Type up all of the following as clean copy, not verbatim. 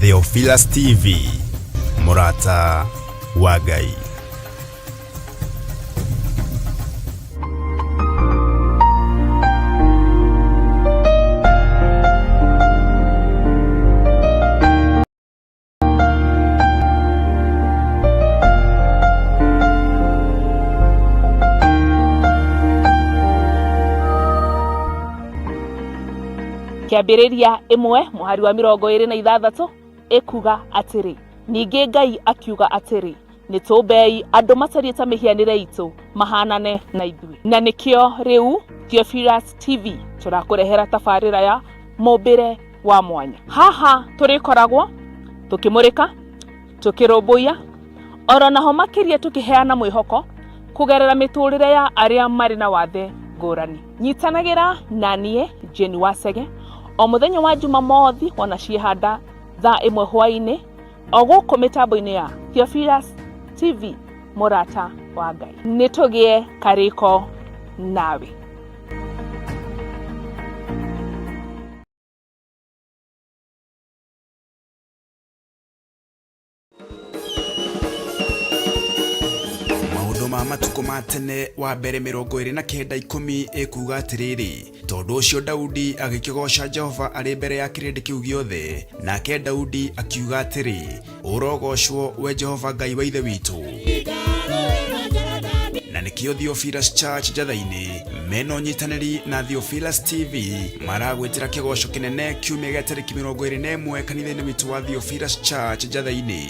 Theophilus TV, mũrata wa Ngai. Kĩambĩrĩria ĩmwe mũhari wa 26 ĩkuga atĩrĩ, ningĩ Ngai akiuga atĩrĩ, nĩ tũmbei andũ matariĩ ta mĩhianĩre itũ mahanane na ithuĩ. Na nĩkĩo rĩu Theophilus TV tũrakũrehera tabarĩra ya mũmbĩre wa mwanya. Haha tũrĩkoragwo tũkĩmũrĩka, tũkĩrũmbũiya, oro naho makĩria tũkĩheana mwĩhoko kũgerera mĩtũrĩre ya arĩa marĩ na wathe ngũrani. Nyitanagĩra na niĩ Jane Wacege o mũthenya wa Jumamothi wona ciĩhanda thaa 1 hwaĩ-inĩ o gũkũ mĩtambo-inĩ ya Theophilus TV, mũrata wa Ngai. Nĩ tũgĩe karĩko nawe. Maũndũ ma matukũ ma tene wa mbere 29 10 ĩkuuga atĩrĩrĩ, tondũ ũcio Daudi agĩkĩgooca Jehova arĩ mbere ya kĩrĩndĩ kĩu gĩothe, nake Daudi akiuga atĩrĩ, Ũrogoocwo we Jehova Ngai wa ithe witũ. Na nĩkĩo Theophilus Church Njatha-inĩ mena ũnyitanĩri na Theophilus TV maragwĩtĩra kĩgoco kĩnene kiumia gĩa tarĩki 21 kanitha-inĩ witũ wa Theophilus Church Njatha-inĩ.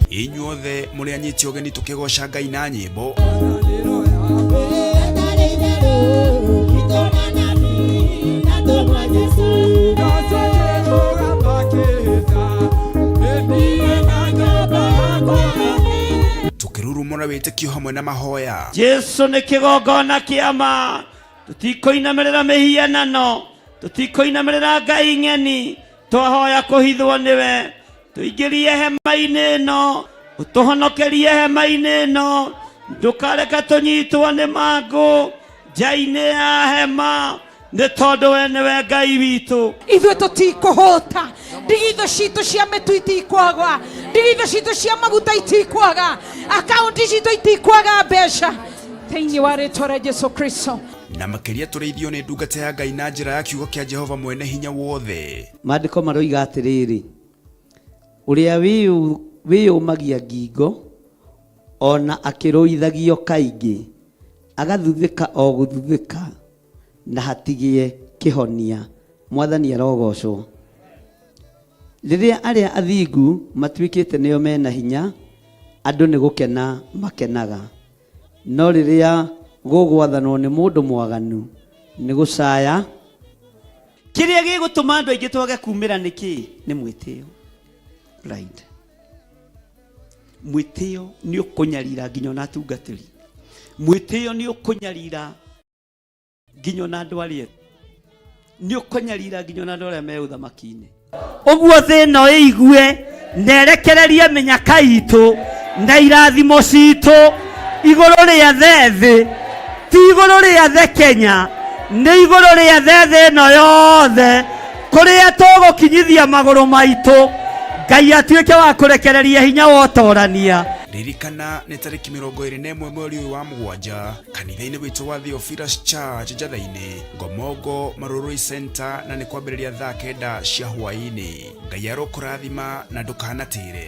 Inyuothe mũrĩ anyiti ũgeni tũkĩgoca Ngai na nyĩmbo. Tũkĩrurumũra wĩtĩkio hamwe na mahoya. Jesu nĩ kĩgongona kĩa ma. Tũtikũinamĩrĩra mĩhianano, tũtikũinamĩrĩra ngai ng'eni, twahoya kũhithwo nĩwe. Tũingĩrie hema-inĩ ĩno, ũtũhonokerie hema-inĩ ĩno, ndũkareke tũnyitwo nĩ mangũ nja-inĩ ya hema, nĩ tondũ we nĩwe Ngai witũ. Ithuĩ tũtikũhũta, ndigithũ citũ cia mĩtu itikwaga, ndigithũ citũ cia maguta itikwaga, akaunti citũ itikwaga mbeca thĩinĩ wa rĩtwa rĩa Jesu Kristo. Na makĩria tũrĩithio nĩ ndungata ya Ngai na njĩra ya kiugo kĩa Jehova mwene hinya wothe. Maandĩko maroiga atĩrĩrĩ, ũrĩa wĩyũmagia ngingo o na akĩrũithagio kaingĩ, agathuthĩka o gũthuthĩka na hatigĩe kĩhonia. Mwathani arogocwo. Rĩrĩa arĩa athingu matuĩkĩte nĩo mena hinya, andũ nĩ gũkena makenaga. No rĩrĩa gũgwathanwo nĩ mũndũ mwaganu, nĩ gũcaya. Kĩrĩa gĩgũtũma andũ aingĩ twage kumĩra nĩ kĩĩ? Nĩ mwĩtĩo. Pride. Mwĩtĩo nĩ ũkũnyarira nginya ona atungatĩri. Mwĩtĩo nĩ ũkũnyarira nginya ona andũ arĩa nĩ ũkũnyarira nginya ona andũ arĩa me ũthamaki-inĩ. Ũguo thĩ ĩno ĩigue na ĩrekererie mĩnyaka itũ na irathimo citũ igũrũ rĩa thĩ, ti igũrũ rĩa thĩ Kenya, nĩ igũrũ rĩa thĩ ĩno yothe, kũrĩa tũgũkinyithia magũrũ maitũ, Ngai atuĩke wa kũrekereria hinya wa ũtorania. Ririkana nĩ tarĩki 21 mweri ũyũ wa mũgwanja kanitha-inĩ witũ wa Theophilus Church Njatha-inĩ, Ngomongo Marurui Center, na nĩ kwambĩrĩria thaa 9 cia hwaĩ-inĩ. Ngai arokũrathima na ndũkanatĩre.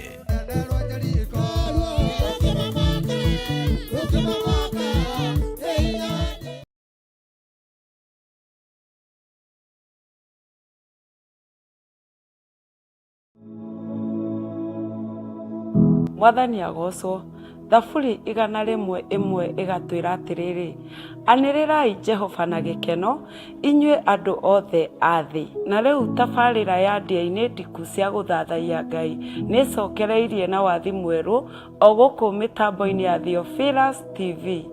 Mwathani agocwo. Thaburi 101 ĩgatwĩra atĩrĩrĩ, anĩrĩrai Jehova na gĩkeno, inyuĩ andũ othe a thĩ. Na rĩu tabarĩra ya ndĩa-inĩ ndiku cia gũthathaiya Ngai nĩ ĩcokereirie na wathi mwerũ o gũkũ mĩtambo-inĩ ya Theophilus TV.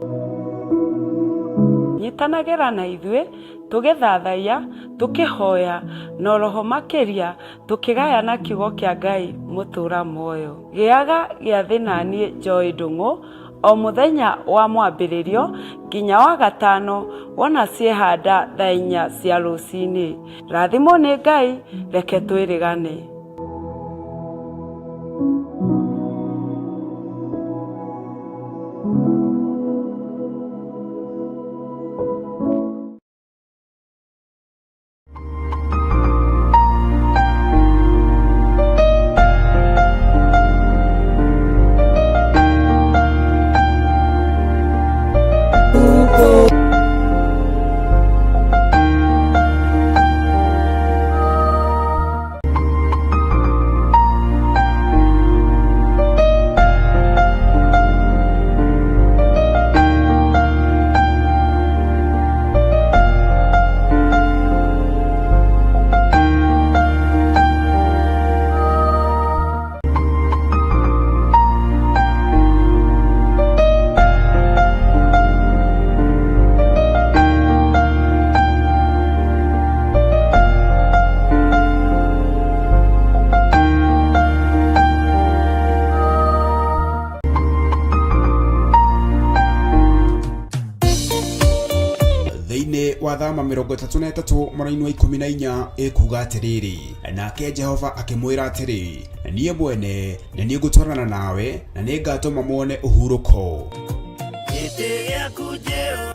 Nyitanagĩra na ithuĩ tũgĩthathaiya, tũkĩhoya, na oroho makĩria tũkĩgayana kiugo kĩa Ngai mũtũra muoyo. Gĩaga gĩathĩ naniĩ Joy Ndung'u O mũthenya wa mwambĩrĩrio nginya wa gatano wona ciehanda thaa 4 cia rũcinĩ. Rathimwo nĩ Ngai, reke twĩrĩgane. Thĩinĩ wa thama 33 mũraini wa 14 ĩkuga atĩrĩrĩ, nake Jehova akĩmwĩra atĩrĩ, niĩ mwene nĩ niĩ ngũtwarana nawe na nĩ ngatũma muone ũhurũko.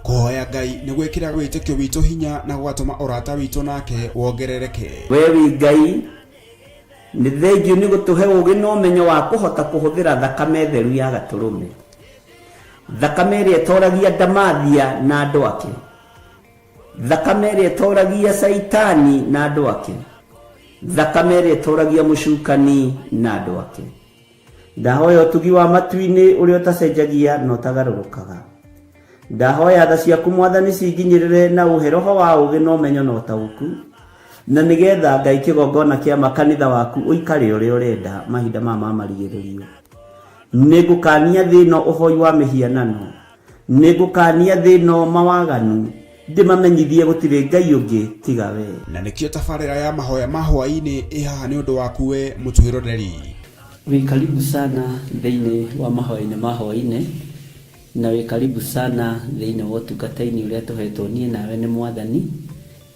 Kũhoya Ngai nĩ gwĩkĩraga wĩtĩkio witũ hinya na gũgatũma ũrata witũ nake wongerereke. We wĩ Ngai, nĩ thengiũ nĩ gũtũhe ũũgĩ na ũmenyo wa kũhota kũhũthĩra thakame theru ya Gatũrũme, thakame ĩrĩa ĩtoragia Ndamathia na andũ ake, thakame ĩrĩa ĩtoragia Caitani na andũ ake, thakame ĩrĩa ĩtoragia mũcukani na andũ ake. Ndahoya ũtugi wa matu-inĩ ũrĩa ũtacenjagia na ũtagarũrũkaga. Ndahoya tha ciaku Mwathani cinginyĩrĩre na ũhe roho wa ũũgĩ na ũmenyo na ũtaũku, na nĩgetha Ngai kĩgongona kĩa makanitha waku ũikare ũrĩa ũrenda mahinda maya ma marigĩrĩrio. Nĩngũkania thĩ ĩno ũhoi wa mĩhianano, nĩngũkania thĩ ĩno mawaganu, ndĩmamenyithie gũtirĩ Ngai ũngĩ tiga we. Na nĩkĩo tabarĩra ya mahoya ma hwaĩ-inĩ ĩ haha nĩ ũndũ waku we mũtwĩroreri. Wĩ karibu sana thĩinĩ wa mahoya-inĩ ma hwaĩ-inĩ, na wĩ karibu sana thĩinĩ wa ũtungata-inĩ ũrĩa tũhetwo niĩ nawe nĩ Mwathani,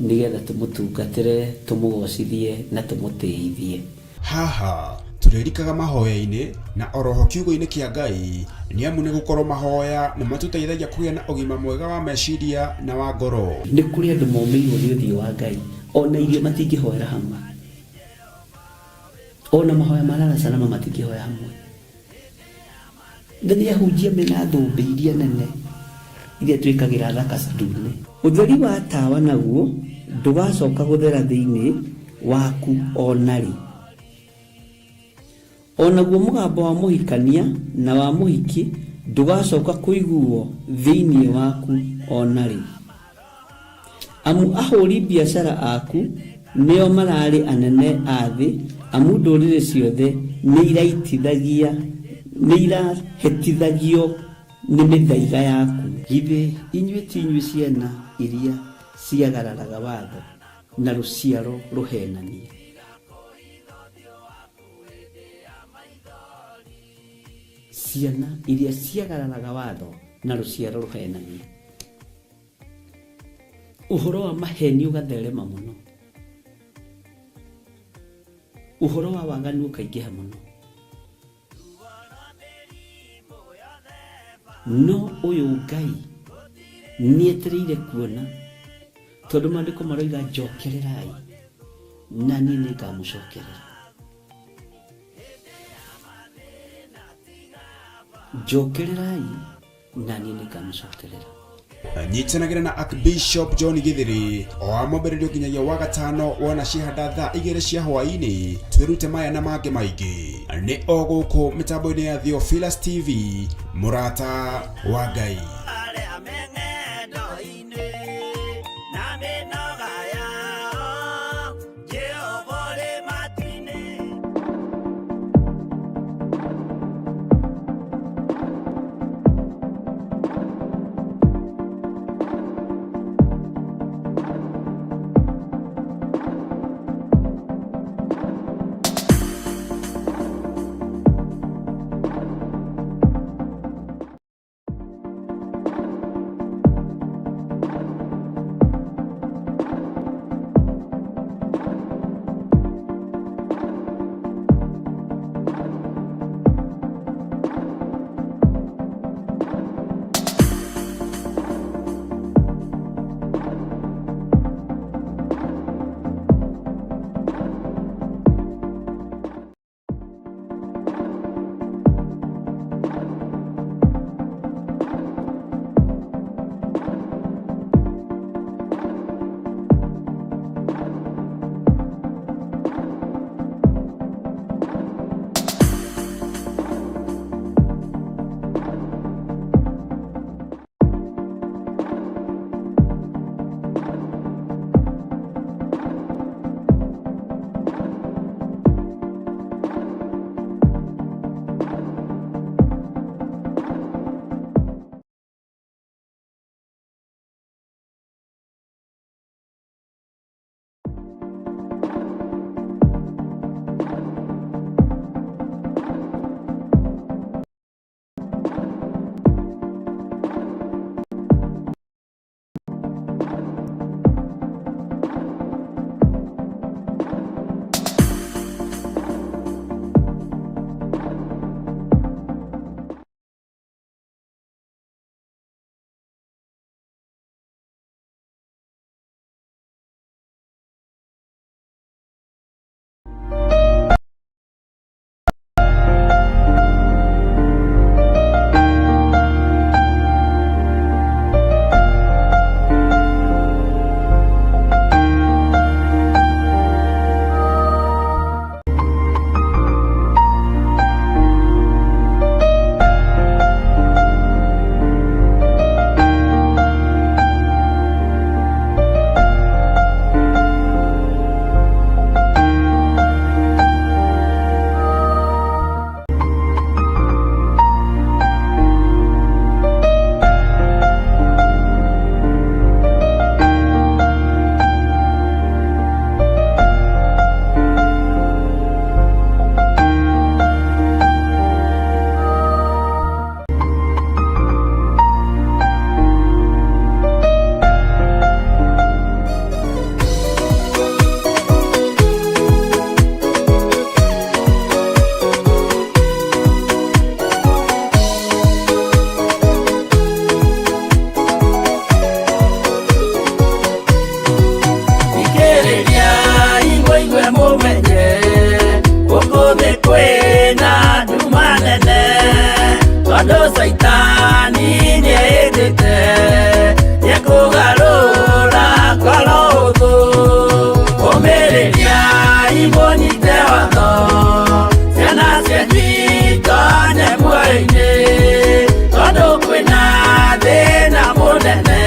nĩgetha tũmũtungatĩre, tũmũgocithie na tũmũtĩithie. Haha tũrĩrikaga mahoya-inĩ na oroho kiugo-inĩ kĩa Ngai, nĩ amu nĩ gũkorwo mahoya nĩ matũteithagia kũgĩa na ũgima mwega wa meciria na wa ngoro. Nĩ kũrĩ andũ momĩirwo nĩ ũthiũ wa Ngai, ona irio matingĩhoera hamwe, ona mahoya ma lala salama matingĩhoya hamwe. Na nĩ ahunjia mena thũmbĩ iria nene iria twĩkagĩra thaka ndune. Ũtheri wa tawa naguo ndũgacoka gũthera thĩinĩ waku o na rĩ. O naguo mũgambo wa mũhikania na wa mũhiki ndũgacoka kũiguo thĩinĩ waku o na rĩ. Amu ahũri biacara aku nĩo mararĩ anene a thĩ, amu ndũrĩrĩ ciothe nĩ irahĩtithagio nĩ mĩthaiga yaku. Githĩ inyuĩ ti inyuĩ ciana iria ciagararaga watho na rũciaro rũhenania? Ciana iria ciagararaga watho na rũciaro rũhenania. Ũhoro wa maheni ũgatherema mũno, ũhoro wa waganu ũkaingĩha mũno, no ũyũ Ngai nĩetereire kuona, tondũ maandĩko maroiga njokererai na niĩ nĩngamũcokerera. Njokererai na niĩ nĩngamũcokerera. Nyitanagĩra na Archbishop John Githiri o wa mwambĩrĩrio nginyagia wa gatano wona ciehanda thaa 2 cia hwaĩ-inĩ, twĩrute maya na mangĩ maingĩ. Nĩ o gũkũ mĩtambo-inĩ ya Theophilus TV, mũrata wa Ngai. Tondũ Caitani nĩehĩtĩte nĩekũgarũra ngoro hũthũ. Ũmĩrĩriai mũnyite watho, ciana cianyu itonye muoyo-inĩ, tondũ kwĩna thĩna mũnene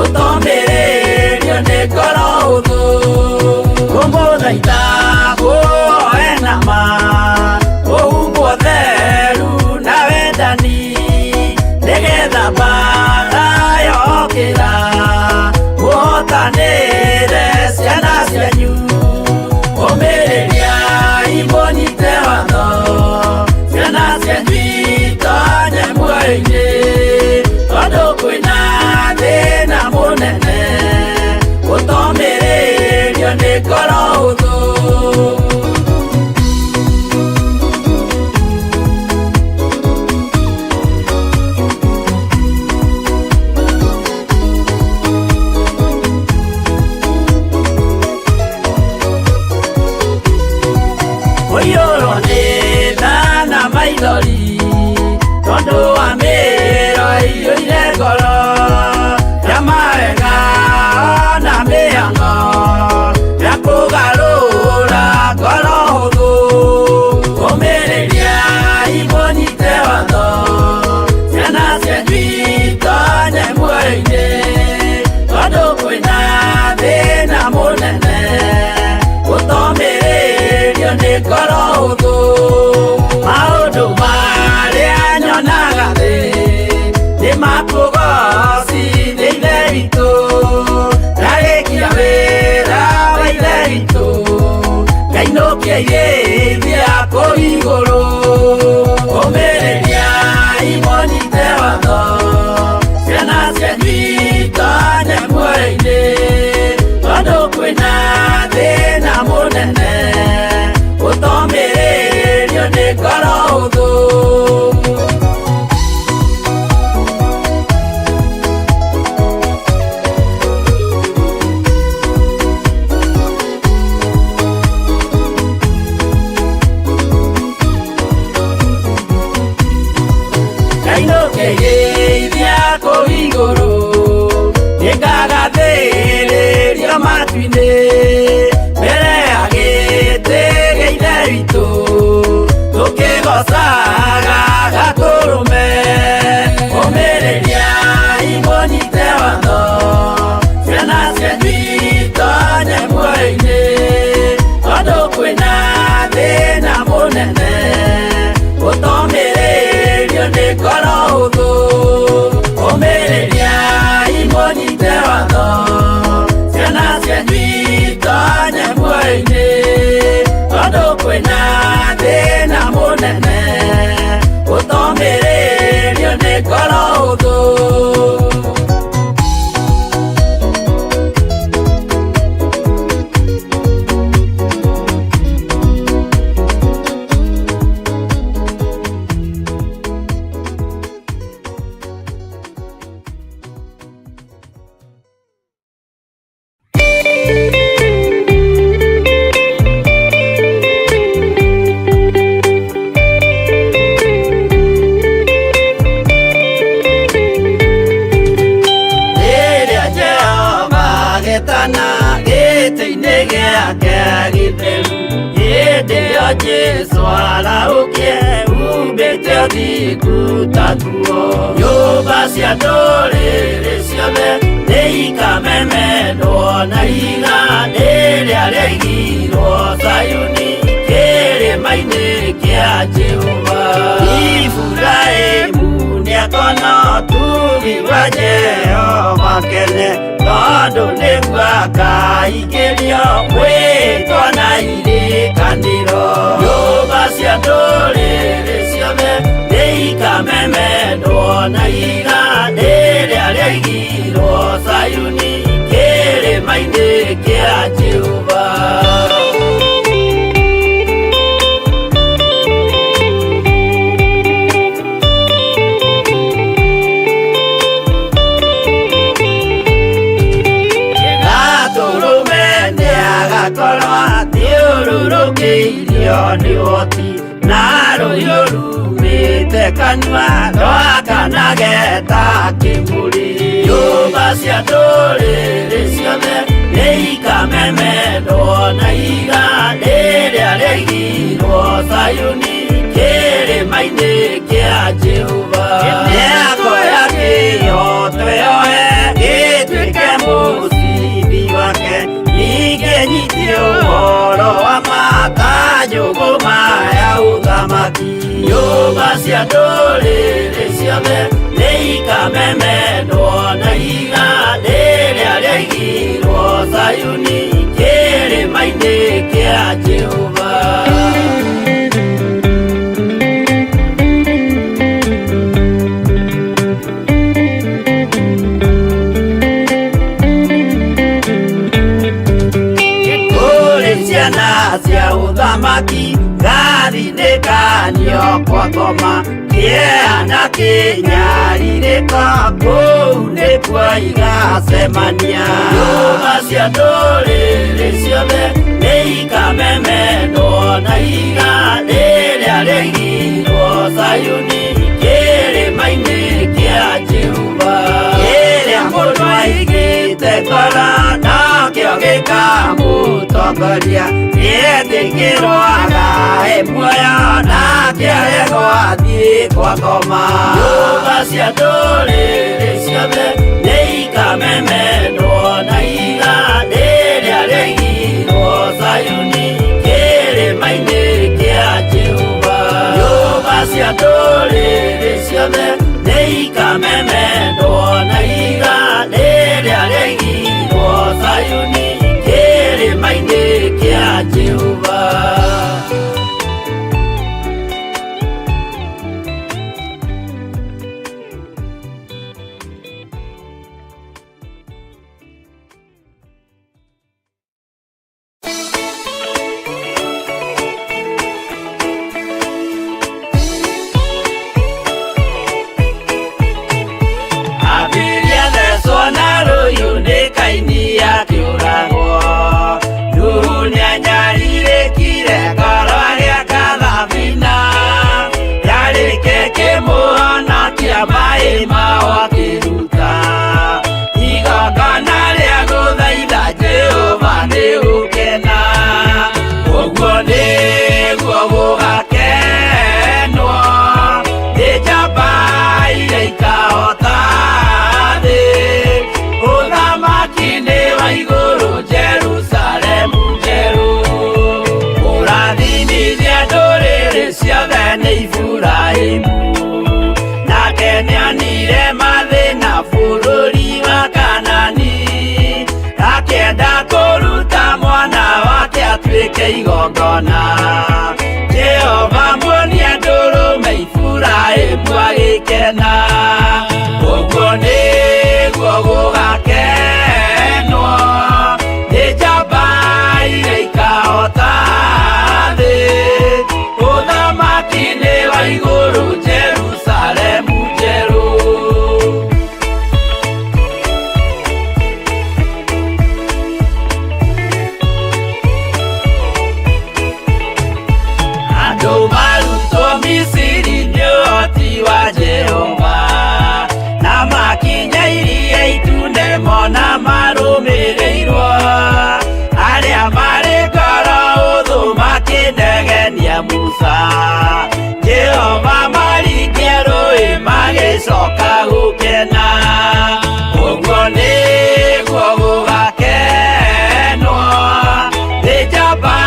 ũtomĩrĩrio nĩ ngoro hũthũ. Ngũmũthaitha muoe na ma ũhumbwo theru na wendani, nĩgetha mbaara yokĩra mũhotanĩre ciana cianyu. Ũmĩrĩriai mũnyite watho, ciana cianyu itonye muoyo-inĩ, tondũ kwĩna thĩna mũnene ũtomĩrĩrio nĩ ngoro hũthũ. Ũiyũrwo nĩ tha na maithori, tondũ wa mĩĩro ĩiyũire ngoro ya mawega na mĩhang'o ya kũgarũra ngoro hũthũ. Ũmĩrĩriai mũnyite watho, ciana cianyu itonye muoyo-inĩ, tondũ kwĩna thĩna mũnene ũtomĩrĩrio nĩ ngoro hũthũ. Maũndũ marĩa nyonaga thĩ nĩ makũgocithia Ithe witũ, ndarĩkia wĩra wa Ithe witũ, ngainũkia irĩithia kũu igũrũ. Ũmĩrĩriai mũnyite watho, ciana cianyu itonye muoyo-inĩ, tondũ kwĩna thĩna mũnene ũtomĩrĩrio nĩ ngoro hũthũ. Ngainũkĩrĩithia kũu igũrũ, nĩngagathĩrĩrio matu-inĩ, mbere ya gĩtĩ gĩa Ithe witũ, tũkĩgoocaga Gatũrũme. Ũmĩrĩriai mũnyite watho, ciana cianyu itonye muoyo-inĩ, tondũ kwĩna thĩna mũnene ũtomĩrĩrio nĩ ngoro hũthũ. Ũmĩrĩriai mũnyite watho, ciana cianyu itonye muoyo-inĩ, tondũ kwĩna thĩna mũnene ũtomĩrĩrio nĩ ngoro hũthũ. Rĩrĩa Jehova agetana gĩtĩ-inĩ gĩake gĩtheru, hĩndĩ ĩyo Jesũ arahũkie humbĩte ũthingu ta nguo. Nyũmba cia ndũrĩrĩ ciothe nĩikamemendwo na ihiga rĩrĩa rĩaigirwo Zayuni kĩrĩma-inĩ kĩa Jehova. Iburahĩmu nĩakona ũtugi wa Jehova kene, tondũ nĩguo akaingĩrio mwĩtwa na irĩkanĩro. Nyũmba cia ndũrĩrĩ ciothe nĩikamemendwo na ihiga rĩrĩa rĩaigirwo Zayuni kĩrĩma-inĩ kĩa Jehova. Gatũrũme nĩagakorwo athiũrũrũkĩirio nĩ ũhoti, Na rũhiũ rumĩte kanua rwakanage ta kĩmũrĩ. Nyũmba cia ndũrĩrĩ ciothe nĩ ikamemendwo na ihiga rĩrĩa rĩaigirwo Zayuni kĩrĩma-inĩ kĩa Jehova. Mĩako ya kĩhooto yoe ĩtuĩke mũcibi wake, ningĩ nyitie ũhoro wa ma ta njũgũma ya ũthamaki. Nyũmba cia ndũrĩrĩ ciothe nĩ ikamemendwo na ihiga rĩrĩa rĩaigirwo Zayuni kĩrĩma-inĩ kĩa Jehova. Kũrĩ ciana cia ũthamaki gathinĩkanio kwa ngoma kĩeha na kĩnyarirĩko kũu nĩkuo igacemania. Nyũmba cia ndũrĩrĩ ciothe nĩ ikamemendwo na ihiga rĩrĩa rĩaigirwo Zayuni kĩrĩma-inĩ kĩa Jehova. Kĩrĩa mũndũ aigĩte ngoro nakĩo gĩkamũtongoria, nĩetĩkĩrwo agae muoyo nake aregwo athiĩ kwa ngoma. Nyũmba cia ndũrĩrĩ ciothe nĩ ikamemendwo na ihiga rĩrĩa rĩaigirwo Zayuni kĩrĩma-inĩ kĩa Jehova. Nyũmba cia ndũrĩrĩ ciothe nĩ ikamemendwo na ihiga rĩrĩa rĩaigirwo Zayuni kĩrĩma-inĩ kĩa Jehova. Abiria thecwo na rũhiũ nĩ Kaini akĩũragwo. Nuhu nĩanyarirĩkire ngoro agĩaka thabina. Yarĩke kĩmũhonokia maĩ mao akĩruta. Igongona rĩa gũthaitha Jehova nĩ gũkena. Ũguo nĩguo gũgakenwo nĩ njamba iria ikahota thĩ. Ũthamaki-inĩ wa igũrũ Jerusalemu njerũ. Kũrathimithia ndũrĩrĩ ciothe nĩ Iburahĩmu. Nake nĩonire mathĩna bũrũri wa Kanani. Akĩenda kũruta mwana wake atuĩke igongona. Jehova muonia ndũrũme Iburahĩmu agĩkena.